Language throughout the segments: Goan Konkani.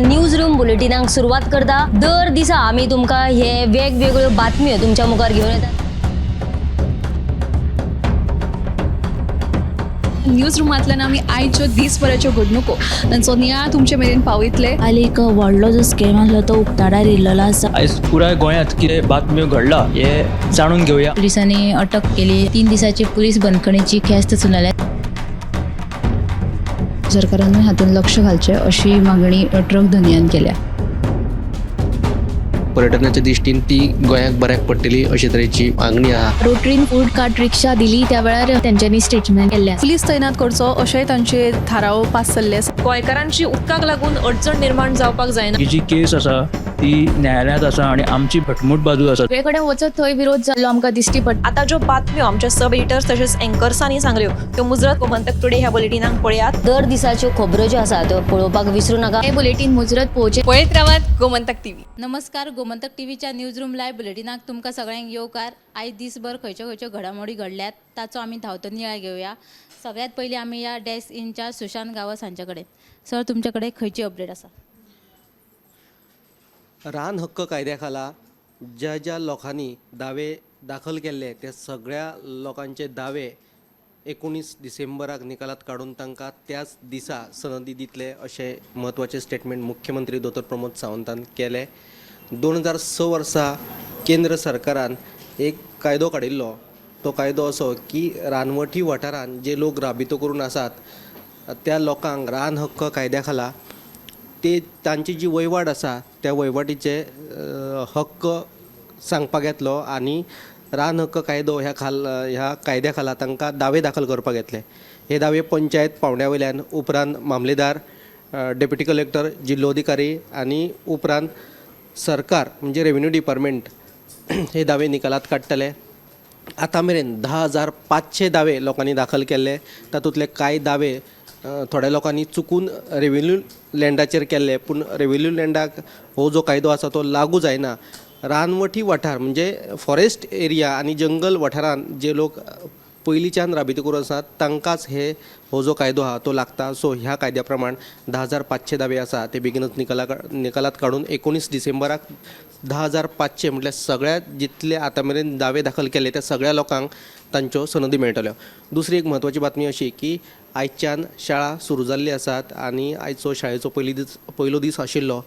न्यूज रूम बुलेटिनाक सुरवात करता. दर दिसा आमी तुमकां हे वेगवेगळ्यो बातम्यो तुमच्या मुखार घेवन येतात. न्यूज रुमांतल्यान आमी आयच्यो दीसभराच्यो घडणुको तांचो नियाळ तुमचे मेरेन पावयतले. काल एक व्हडलो जो स्कॅम आसलो तो उक्ताडार येयल्लो आसा. आयज पुराय गोंयांत कितें बातम्यो घडला हे जाणून घेवया. पुलिसांनी अटक केली. 3 दिसाची पुलीस बंदखणीची ख्यास्त सुनायल्या. सरकारानूय हातूंत लक्ष घालचें अशी मागणी ट्रक धनयान केल्या. पर्यटनाच्या दृश्टीन ती गोंयाक बऱ्याक पडटली अशे तरेची मागणी आहा. रोटरीन फूड कार्ट रिक्षा दिली त्या वेळार तेंच्यांनी स्टेटमेंट केल्लें आसा. पुलीस तैनात करचो अशेंय तांचे थाराव पास जाल्ले आसा. गोंयकारांची उदकाक लागून अडचण निर्माण जावपाक जायना. ही जी केस आसा ती न्यायालयांत आसा आनी आमची घटमूट बाजू आसा. सगळे कडेन वचत थंय विरोध जाल्लो आमकां दिश्टी पडटा. आतां ज्यो बातम्यो आमच्या सब एडिटर्स तशेंच एंकर्सांनी सांगल्यो त्यो मुजरत गोमंतक टुडे ह्या बुलेटिनाक पळयात. दर दिसाच्यो खबरो ज्यो आसा त्यो पळोवपाक विसरू नाका. हे बुलेटीन मुजरत पळोवचें. पळयत रावात गोमंतक टीव्ही. नमस्कार, गोमंतक टीव्हीच्या न्यूज रूम लायव्ह बुलेटिनाक तुमकां सगळ्यांक येवकार. आयज दीसभर खंयच्यो खंयच्यो घडामोडी घडल्यात ताचो आमी धांवतो नियाळ घेवया. सगळ्यात पयलीं आमी ह्या डेस्क इनचार्ज सुशांत गांवस हांचे कडेन. सर, तुमचे कडेन खंयची अपडेट आसा? रान हक्क कायद्या खाला ज्या ज्या लोकांनी दावे दाखल केल्ले त्या सगळ्या लोकांचे दावे 19 डिसेंबराक निकालात काडून तांकां त्याच दिसा सनदी दितले अशें म्हत्वाचें स्टेटमेंट मुख्यमंत्री दोतोर प्रमोद सावंतान केलें. 2006 वर्सा केंद्र सरकारान एक कायदो काडिल्लो. तो कायदो असो की रानवटी वाठारान जे लोक राबितो करून आसात त्या लोकांक रान हक्क कायद्या खाला ते तांची जी वयवाट आसा त्या वयवाटीचे हक्क सांगपाक येतलो आनी रान हक्क कायदो ह्या कायद्या खाला तांकां दावे दाखल करपाक येतले. हे दावे पंचायत पावंड्या वयल्यान, उपरांत मामलेदार, डेप्युटी कलेक्टर, जिल्लोधिकारी आनी उपरांत सरकार म्हणजे रेवेन्यू डिपार्टमेंट हे दावे निकालात काडटले. आतां मेरेन 10,500 दावे लोकांनी दाखल केल्ले. तातूंतले कांय दावे थोड्या लोकांनी चुकून रेवेन्यू लँडाचेर केल्ले, पूण रेवेन्यू लँडाक हो जो कायदो आसा तो लागू जायना. रानवटी वाठार म्हणजे फॉरेस्ट एरिया आनी जंगल वाठारान जे लोक पयलींच्यान राबितो करून आसात तांकांच हो जो कायदो आहा तो लागता. सो ह्या कायद्या प्रमाण 10,500 दावे आसा ते बेगीनच निकालात काडून 19 डिसेंबराक 10,500 म्हटल्यार सगळ्या जितले आतां मेरेन दावे दाखल केले त्या सगळ्या लोकांक तांच्यो सनदी मेळटल्यो. दुसरी एक म्हत्वाची बातमी अशी की आयच्यान शाळा सुरू जाल्ली आसात आनी आयचो शाळेचो पयलो दीस आशिल्लो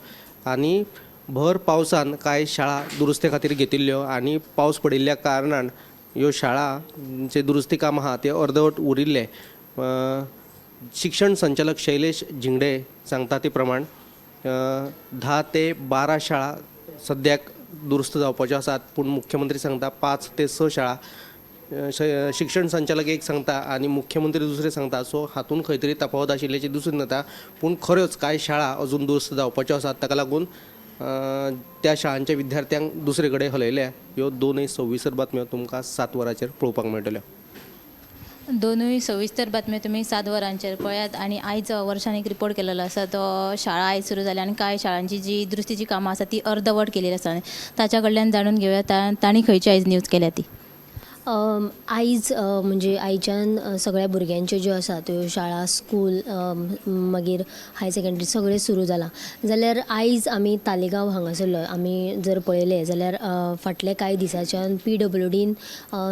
आनी भर पावसान कांय शाळा दुरुस्ते खातीर घेतिल्ल्यो आनी पावस पडिल्ल्या कारणान ह्यो शाळांचें दुरुस्ती काम आहा तें अर्दवट उरिल्लें. शिक्षण संचालक शैलेश झिंगडे सांगता ते प्रमाण 10 ते 12 शाळा सद्याक दुरुस्त जावपाच्यो आसात, पूण मुख्यमंत्री सांगता 5 ते 6 शाळा. शिक्षण संचालक एक सांगता आनी मुख्यमंत्री दुसरे सांगता. सो हातूंत खंय तरी तफावत आशिल्ल्याचें दिसून येता, पूण खऱ्योच कांय शाळा अजून दुरुस्त जावपाच्यो आसात. ताका लागून त्या शाळांच्या विद्यार्थ्यांक दुसरे कडेन हलयल्या. ह्यो दोनूय सविस्तर बातम्यो तुमकां 7 वरांचेर पळोवपाक मेळटल्यो. दोनूय सविस्तर बातम्यो तुमी 7 वरांचेर पळयात. आनी आयज वर्षान एक रिपोर्ट केलेलो आसा, तो शाळा आयज सुरू जाल्या आनी कांय शाळांची जी दुरुस्तीची कामां आसा ती अर्दवट केलेली आसा. ताच्या कडल्यान जाणून घेवया तांणी खंयची आयज न्यूज केल्या ती. आयज म्हणजे आयच्यान सगळ्या भुरग्यांच्यो ज्यो आसा त्यो शाळा, स्कूल, मागीर हायर सेकेंडरी सगळें सुरू जालां. जाल्यार आयज आमी तालिगांव हांगासरलो आमी जर पळयलें जाल्यार फाटले कांय दिसाच्यान PWDन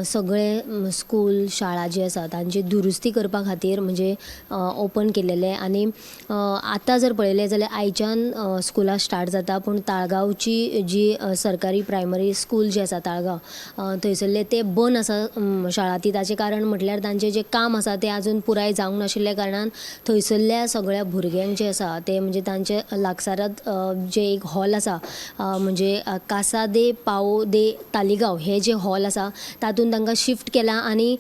सगळे स्कूल शाळा जी आसा तांची दुरुस्ती करपा खातीर म्हणजे ओपन केलेलें. आनी आतां जर पळयलें जाल्यार आयच्यान स्कुलां स्टार्ट जाता, पूण ताळगांवची जी सरकारी प्रायमरी स्कूल जी आसा ताळगांव थंयसरलें तें बंद आसा शाळा ती. ताचें कारण म्हटल्यार तांचें जें काम आसा तें आजून पुराय जावंक नाशिल्ल्या कारणान थंयसरल्या सगळ्या भुरग्यांक जें आसा तें म्हणजे तांचे लागसारात जें एक हॉल आसा म्हणजे कासा दे पाओ दे तालिगांव हें जें हॉल आसा तातूंत तांकां शिफ्ट केलां. आनी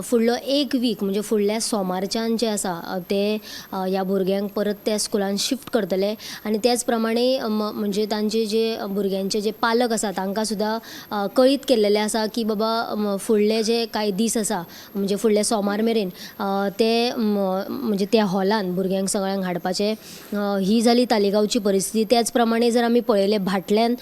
फुडलो एक वीक म्हणजे फुडल्या सोमारच्यान जें आसा तें ह्या भुरग्यांक परत त्या स्कुलान शिफ्ट करतले. आनी त्याच प्रमाणे म्हणजे तांचे जे भुरग्यांचे जे पालक आसा तांकां सुद्दां कळीत केल्लेलें आसा की बाबा फुडले जे कांय दीस आसा म्हणजे फुडले सोमार मेरेन ते म्हणजे त्या हॉलान भुरग्यांक सगळ्यांक हाडपाचें. ही जाली तालिगांवची परिस्थिती. त्याच प्रमाणे जर आमी पळयलें भाटल्यान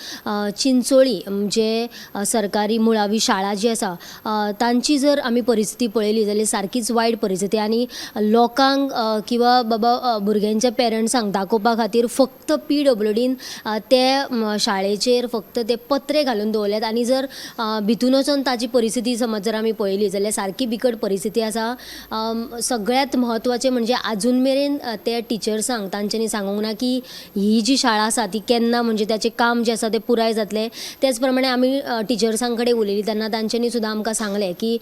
चिंचोळी म्हणजे सरकारी मुळावी शाळा जी आसा तांची जर आमी परिस्थिती पळयली जाल्यार सारकीच वायट परिस्थिती आनी लोकांक किंवा बाबा भुरग्यांच्या पेरंट्सांक दाखोवपा खातीर फक्त पीडब्ल्यूडीन ते शाळेचेर फक्त ते पत्रे घालून दवरल्यात आनी जर भितून वचोन ताजी परिस्थिती समज जर आमी पळयली जाल्यार सारकी बिकट परिस्थिती आसा. सगळ्यांत म्हत्वाचें म्हणजे आजून मेरेन ते टिचर्सांक तांच्यांनी सांगूंक ना की ही जी शाळा आसा ती केन्ना म्हणजे ताचें काम जें आसा तें पुराय जातलें. तेच प्रमाणे आमी टिचर्सां कडेन उलयलीं तेन्ना तांच्यांनी सुद्दां आमकां सांगलें की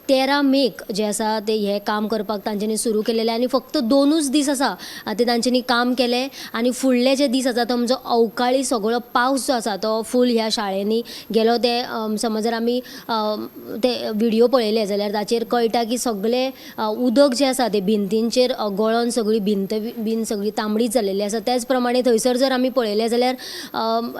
13 मेक जें आसा तें हें काम करपाक तांच्यांनी सुरू केलेलें आनी फक्त 2च दीस आसा ते तांच्यांनी काम केलें आनी फुडले जे दीस आसा तो म्हणजे अवकाळी सगळो पावस जो आसा तो फूल ह्या शाळेंनी गेलो. ते समज जर आमी ते विडियो पळयले जाल्यार ताचेर कळटा की सगळे उदक जें आसा तें भिंतींचेर गळोन सगळी भिंत बीन सगळी तांबडीच जालेली आसा. त्याच प्रमाणे थंयसर जर आमी पळयलें जाल्यार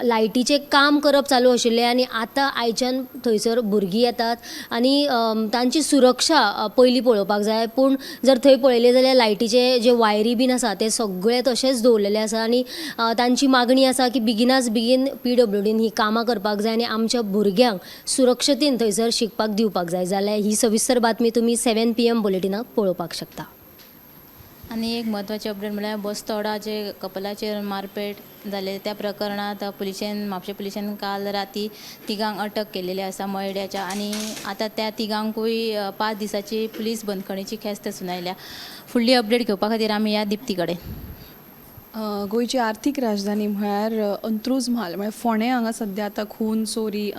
लायटीचें काम करप चालू आशिल्लें आनी आतां आयच्यान थंयसर भुरगीं येतात आनी तांची सुरक्षा पयलीं पळोवपाक जाय. पूण जर थंय पळयलें जाल्यार लायटीचे जे वायरी बीन आसा ते सगळे तशेंच दवरलेले आसा आनी तांची मागणी आसा की बेगिनाच बेगीन पीडब्ल्यूडीन ही कामां करपाक जाय आनी आमच्या भुरग्यांक सुरक्षतेन थंयसर शिकपाक दिवपाक जाय. जाल्यार ही सविस्तर बातमी तुमी 7 PM बुलेटिनाक पळोवपाक शकता. आनी एक म्हत्वाची अपडेट म्हळ्यार बस्तोडा जे कपलाचेर मारपेट जाले त्या प्रकरणांत पुलिशेन म्हापशें पुलिशेन काल राती तिगांक अटक केलेली आसा मयड्याच्या आनी आतां त्या तिगांकूय 5 दिसांची पुलीस बंदखणीची ख्यास्त सुनायल्या. फुडली अपडेट घेवपा खातीर आमी ह्या दिप्ती कडेन. गोंयची आर्थीक राजधानी म्हळ्यार अंत्रूज म्हाल म्हळ्यार फोंडें हांगा सद्या आतां खून, चोरी,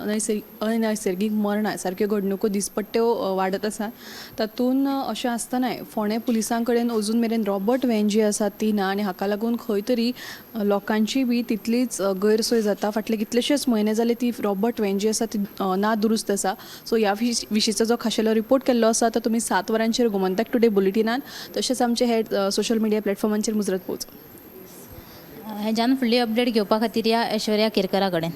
अनैसर्गीक मरणां सारक्यो घडणुको दिसपट्ट्यो वाडत आसात. तातूंत अशें आसतनाय फोंडें पुलिसां कडेन अजून मेरेन रॉबर्ट व्हॅन जी आसा ती ना आनी हाका लागून खंय तरी लोकांची बी तितलीच गैरसोय जाता. फाटले कितलेशेच म्हयने जाले ती रॉबर्ट व्हॅन जी आसा ती ना दुरुस्त आसा. सो ह्या विशींचो जो खाशेलो रिपोर्ट केल्लो आसा तो तुमी 7 वरांचेर गोमंतक टुडे बुलेटिनान तशेंच आमचे हे सोशल मिडिया प्लॅटफॉर्मांचेर मुजरत पोवचो. हेज्यान फुडली अपडेट घेवपा खातीर ह्या ऐश्वर्या केरकरा कडेन.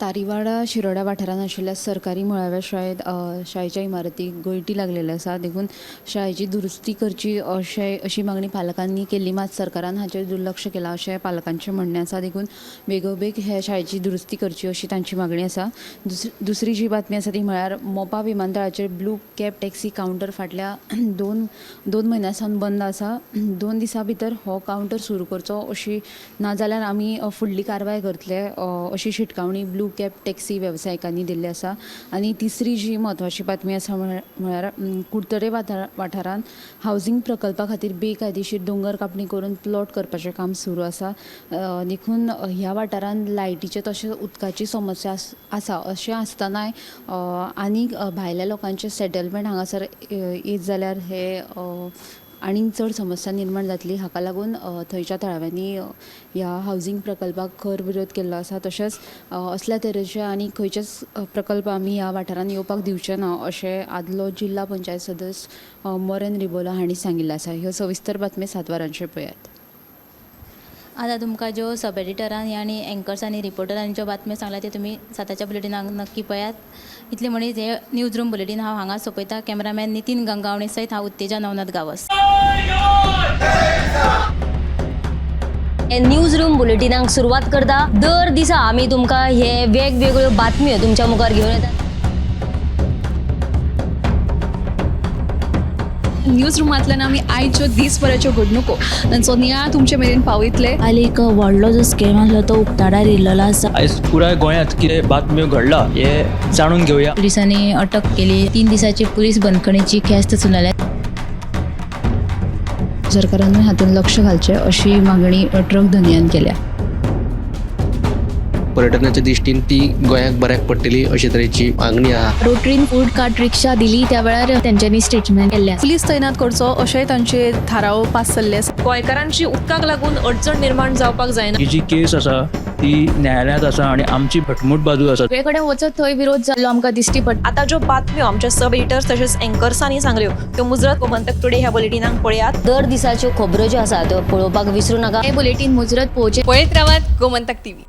तारीवाडा शिरोडा वाठारांत आशिल्ल्या सरकारी मुळाव्या शाळेंत शाळेच्या इमारतीक गळटी लागलेली आसा, देखून शाळेची दुरुस्ती करची अशी मागणी पालकांनी केल्ली, मात सरकारान हाचेर दुर्लक्ष केलां अशें पालकांचें म्हणणें आसा. देखून बेगोबेग हे शाळेची दुरुस्ती करची अशी तांची मागणी आसा. दुसरी जी बातमी आसा ती म्हळ्यार मोपा विमानतळाचेर ब्लू कॅब टॅक्सी कावंटर फाटल्या दोन म्हयन्यां सावन बंद आसा. 2 दिसां भितर हो कावंटर सुरू करचो अशी, नाजाल्यार आमी फुडली कारवाय करतले अशी शिटकावणी ब्लू कॅब टॅक्सी वेवसायिकांनी दिल्ली आसा. आनी तिसरी जी म्हत्वाची बातमी आसा म्हळ्यार कुडतरे वाठारांत हावजींग प्रकल्पा खातीर बेकायदेशीर दोंगर कापणी करून प्लॉट करपाचें काम सुरू आसा. देखून ह्या वाठारांत लायटीचें तशेंच उदकाची समस्या आसा. अशें आसतनाय आनीक भायल्या लोकांचें सेटलमेंट हांगासर येत जाल्यार हे आनीक चड समस्या निर्माण जातली. हाका लागून थंयच्या थळाव्यांनी ह्या हावजींग प्रकल्पाक खर विरोध केल्लो आसा. तशेंच असल्या तरेचे आनी खंयचेच प्रकल्प आमी ह्या वाठारांत येवपाक दिवचे ना अशें आदलो जिल्हा पंचायत सदस्य मोरेन रिबोलो हांणी सांगिल्लें आसा. ह्यो सविस्तर बातमी 7 वरांचेर पळयात. आतां तुमकां ज्यो सब एडिटरांनी आनी एंकर्सांनी रिपोर्टरांनी ज्यो बातम्यो सांगल्या त्यो तुमी 7च्या बुलेटिनाक नक्की पळयात. इतलें म्हणीत हे न्यूज रूम बुलेटीन हांव हांगा सोंपयता. कॅमेरामॅन नितीन गंगावणे सयत हांव उत्तेजा नवनाथ गांवस. न्यूज रूम बुलेटिनाक सुरवात करता. दर दिसा आमी तुमकां हे वेगवेगळ्यो बातम्यो तुमच्या मुखार घेवन येतात. न्यूज रुमांतल्यान आमी आयच्यो दीसभराच्यो घडणुको तांचो नियाळ तुमचे मेरेन पावयतले. काल एक व्हडलो जो स्कॅम आसलो तो उक्ताडार येयल्लो आसा. आयज पुराय गोंयांत कितें बातम्यो घडला हे जाणून घेवया. पुलिसांनी अटक केली. 3 दिसांची पुलीस बंदखणीची ख्यास्त सुनायल्या. सरकारानूय हातूंत लक्ष घालचें अशी मागणी ट्रक धनयान केल्या. पर्यटनाच्या दृश्टीन ती गोंयाक बऱ्याक पडटली अशे तरेची मागणी आहा. रोटरीन फूड कार्ट रिक्षा दिली त्या वेळार तेंच्यांनी स्टेटमेंट केल्लें. पुलीस तैनात करचो अशेंय तांचे थाराव पास जाल्ले आसा. गोंयकारांची उदकाक लागून अडचण निर्माण जावपाक जायना. ही जी केस आसा ती न्यायालयांत आसा आनी आमची घटमूट बाजू आसा. सगळे कडेन वचत थंय विरोध जाल्लो आमकां दिश्टी पडटा. आतां ज्यो बातम्यो आमच्या सब एडिटर्स तशेंच एंकर्सांनी सांगल्यो त्यो मुजरत गोमंतक टुडे ह्या बुलेटिनाक पळयात. दर दिसाच्यो खबरो ज्यो आसा त्यो पळोवपाक विसरूं नाका. हें बुलेटीन मुजरत पळोवचें. पळयत रावात गोमंतक टीव्ही.